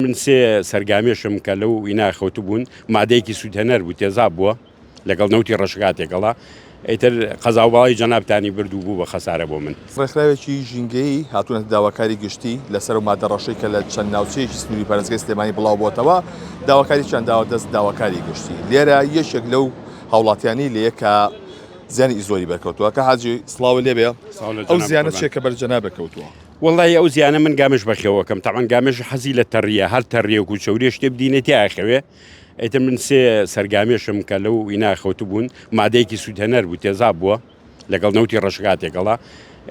من سێ سەرگامێشم کە لەو ئینا خەوتبوون مادەیەکی سوودهێنەر بوو تێزاب بووە لەگەڵ نەوتی ڕەشەکا تێکەڵا ئیتر قەزا و بەڵای جەنابتانی برد و بوو بە خەسارە بۆ من. ڕێکخراوێکی ژینگەیی هاتوونەتە داواکاری گشتی لەسەر ئەو مادە ڕەشەی کە لە چەند ناوچەیەکی سنووری پارێزگای سلێمانی بڵاوبووەتەوە، داواکارییان داوە دەست داواکاری گشتی. لێرە یەکێک لەو هاوڵاتیانەی لێیە کە زیانی زۆری بەرکەوتووە. کاک حاجی سڵاوت لێبێ، ئەو زیانە چییە کە بەر جەنابت کەوتووە؟ وەڵاهی ئەو زیانە من گامێش بەخێوەکەم تەعەن گامێش حەزی لە تەڕیە هەر تەڕیەک و چەوریە شتێ بدینێ تیا ئەخەوێ ئیتر من سێ سەرگامێشم کە لەو ئینا خەوتبوون مادەیەکی سوودهێنەر بوو تێزاب بووە لەگەڵ نەوتی ڕەشەکا تێکەڵا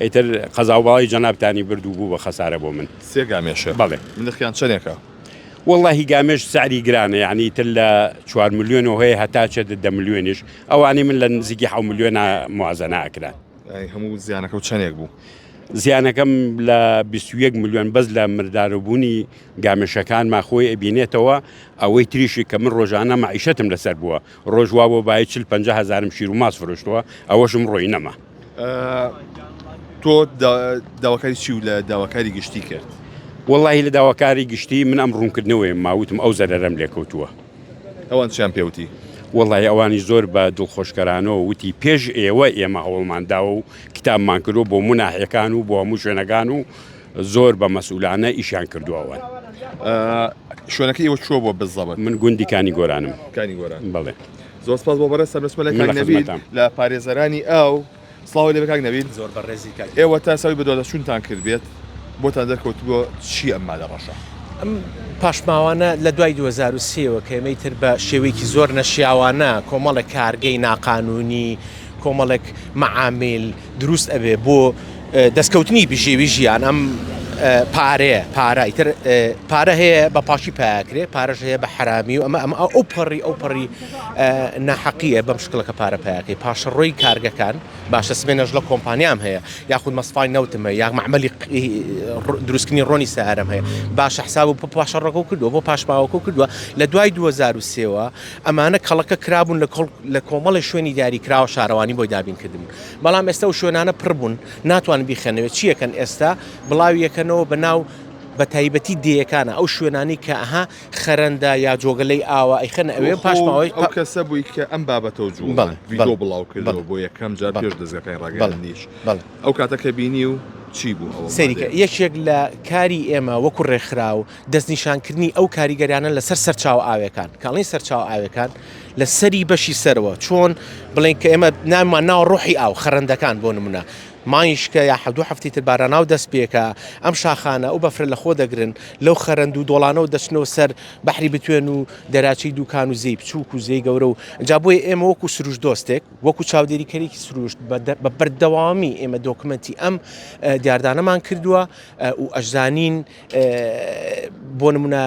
ئیتر قەزا و بەڵای جەنابتانی برد و بوو بە خەسارە بۆ من. سێ گامێشە؟ بەڵێ. نرخیان چەنێکە؟ وەڵاهی گامێش سعری گرانە یعنی ئیتر لە چوار ملیۆنەوە هەیە هەتا چێتە دە ملیۆنیش ئەوانەی من لە نزیکی حەو ملیۆنا موازەنە ئەکران. هەموو زیانەکە و چەندێک بوو؟ زیانەکەم لە 21 ملیۆن بەس لە مردارەبوونی گامێشەکانما خۆی ئەبینێتەوە ئەوەی تریشی کە من ڕۆژانە مەعیشەتم لەسەر بووە ڕۆژ وا بۆ بای 40 50 هەزارم شیر و ماس فرۆشتووە ئەوەشم ڕۆی نەما. تۆ داواکاری چی و لە داواکاری گشتی کرد؟ وەڵاهی لە داواکاری گشتی من ئەم ڕوونکردنەوەیم ماوتم ئەو زەرەرەم لێکەوتووە. ئەوان چیان پێ وتی؟ وەڵاهی ئەوانیش زۆر بە دڵخۆشکەرانەوە وتی پێش ئێوە ئێمە هەوڵمان داوە و کتابمان کردووە بۆ موناحیەکان و بۆ هەموو شوێنەکان و زۆر بە مەسئولانە ئیشیان کردووە ئەوان. شوێنەکەی ئێوە کوێ بووە بالضبط؟ من گوندی کانی گۆرانم. کانی گۆران. بەڵێ. زۆر سپاس بۆ بەڕێز سەربەست مەلا کاک نەبیل لە پارێزەرانی ئاو. سڵاوی لێبێ کاک نەبیل. زۆر بەڕێزی کاک. ئێوە تا ساوی بەدواداچوونتان کردبێت بۆتان دەرکەوتبووە چی ئەم مادە ڕەشە؟ ئەم پاشماوانە لە دوای 2003 وە کە ئێمەی تر بە شێوەیەکی زۆر نەشیاوانە کۆمەڵێک کارگەی ناقانوونی کۆمەڵێک مەعامیل دروست ئەبێ بۆ دەستکەوتنی بژێوی ژیان ئەم پارەیە پارە ئیتر پارە هەیە بە پاشی پاکرێ پارەش هەیە بە حرامی و ئەمە ئەمە ئەو پەڕی ئەو پەڕی ناحەقیە بەم شکڵە کە پارە پەیاکەی پاشەڕۆی کارگەکان باشە سبێنەش لە کۆمپانیام هەیە یاخود مەسفای نەوتم هەیە یاخ مەعمەلی دروستکردنی ڕۆنی سیارەم هەیە باشە حساب و پاشەڕۆکە کردووە بۆ پاشماوەکە کردووە لە دوای 2023ەوە ئەمانە کەڵەکە کرابوون لە کۆڵ لە کۆمەڵی شوێنی دیاری کراوە شارەوانی بۆی دابین کردبوون بەڵام ئێستا و شوێنانە پڕ بوون ناتوان بیخەنەوە چیەکەن ئێستا بڵاویەکەنەوە بە ناو بە تایبەتی دێیەکانە ئەو شوێنانی کە ئەها خەرەندە یا جۆگەلەی ئاوە ئەیخەنە ئەوێ پاشماوەی ئەو کەسە بووی کە ئەم بابەتەو جوڵاند ڤیدیۆ بڵاو کردەوە بۆ یەکەم جار پێش دەزگاکانی ڕاگەیاندنیش ئەو کاتە کە بینی و چی بوو ئەوە سەیری کە یەکێک لە کاری ئێمە وەکو ڕێکخراو دەستنیشانکردنی ئەو کاریگەریانە لەسەر سەرچاوە ئاوێکان کاڵین سەرچاوە ئاوێکان لە سەری بەشی سەرەوە چۆن بڵێن کە ئێمە ناومان ناوە ڕۆحی ئاو خەرەندەکان بۆ نمونە مانگیشکە یا حە دوو هەفتەی تر باراناو دەست پێکا ئەم شاخانە ئەو بەفرە لە خۆ دەگرن لەو خەرەند و دۆڵانەوە دەچنەوە سەر بەحری بتوێن و دەراچەی دوکان و زێی بچووک و زێی گەورە و جا بۆیە ئێمە وەکو سروشت دۆستێک وەکو چاودێریکەرێکی سروشت بە بەردەوامی ئێمە دۆکمنتی ئەم دیاردانەمان کردووە و ئەشزانین بۆ نمونە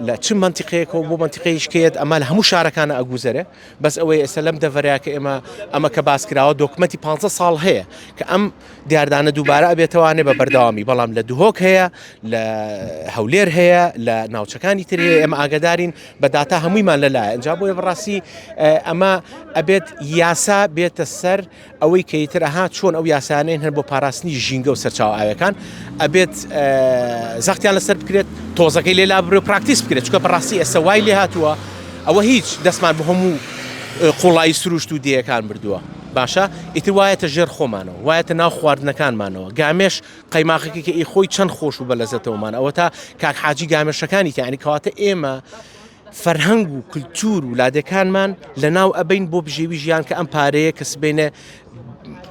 لە چ منتیقەیەکەوە بۆ منتیقەیشکێت ئەمە لە هەموو شارەکانە ئەگوزەرێ بەس ئەوەی ئێستا لەم دەڤەرەیە کە ئێمە ئەمە کە باس کراوە دۆکمەتی 15 ساڵ هەیە کە ئەم دیاردانە دووبارە ئەبێتەوانێ بە بەردەوامی بەڵام لە دهۆک هەیە لە هەولێر هەیە لە ناوچەکانی تر هەیە ئێمە ئاگدارین بە داتا هەموویمان لەلایە ئەنجا بۆیە بەڕاستی ئەمە ئەبێت یاسا بێتە سەر ئەوەی کە ئیتر ئەها چۆن ئەو یاسایانەی هەن بۆ پاراستنی ژینگە و سەرچاوە ئاویەکان ئەبێت زەختیان لەسەر بکرێت تۆزەکەی لێ لابرێ و پراکتیس بکرێت چونکە بەڕاستی ئێستا وای لێ هاتووە ئەوە هیچ دەستمان بۆ هەموو قوڵایی سروشت و دێیەکان بردووە باشە ئیتر وایەتە ژێر خۆمانەوە وایەتە ناو خواردنەکانمانەوە گامێش قەیماخەکە کە ئی خۆی چەند خۆش و بەلەزەتەوەمان ئەوە تا کاک حاجی گامێشەکانی تیانی کەواتە ئێمە فەرهەنگ و کلتور و لادێکانمان لەناو ئەبەین بۆ بژێوی ژیان کە ئەم پارەیە کە سبەینێ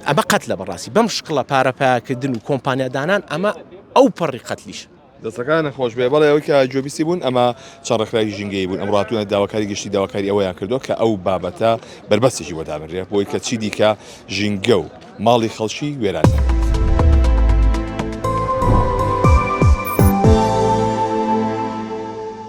ئەمە قەتلە بەڕاستی بەم شکڵە پارە پایەکردن و کۆمپانیا دانان ئەمە ئەو پەڕی قەتلیش. دەستەکانت خۆش بێ بەڵێ ئەوەی کە گوێبیستی بوون ئەمە چەند ڕێکخراوی ژینگەیی بوون ئەمڕۆ هاتوونە داواکاری گشتی داواکاری ئەوەیان کردووە کە ئەو بابەتە بەربەستێکی بۆ دابنرێت بۆی کە چیدیکە ژینگە و ماڵی خەڵکی وێران نەبێت.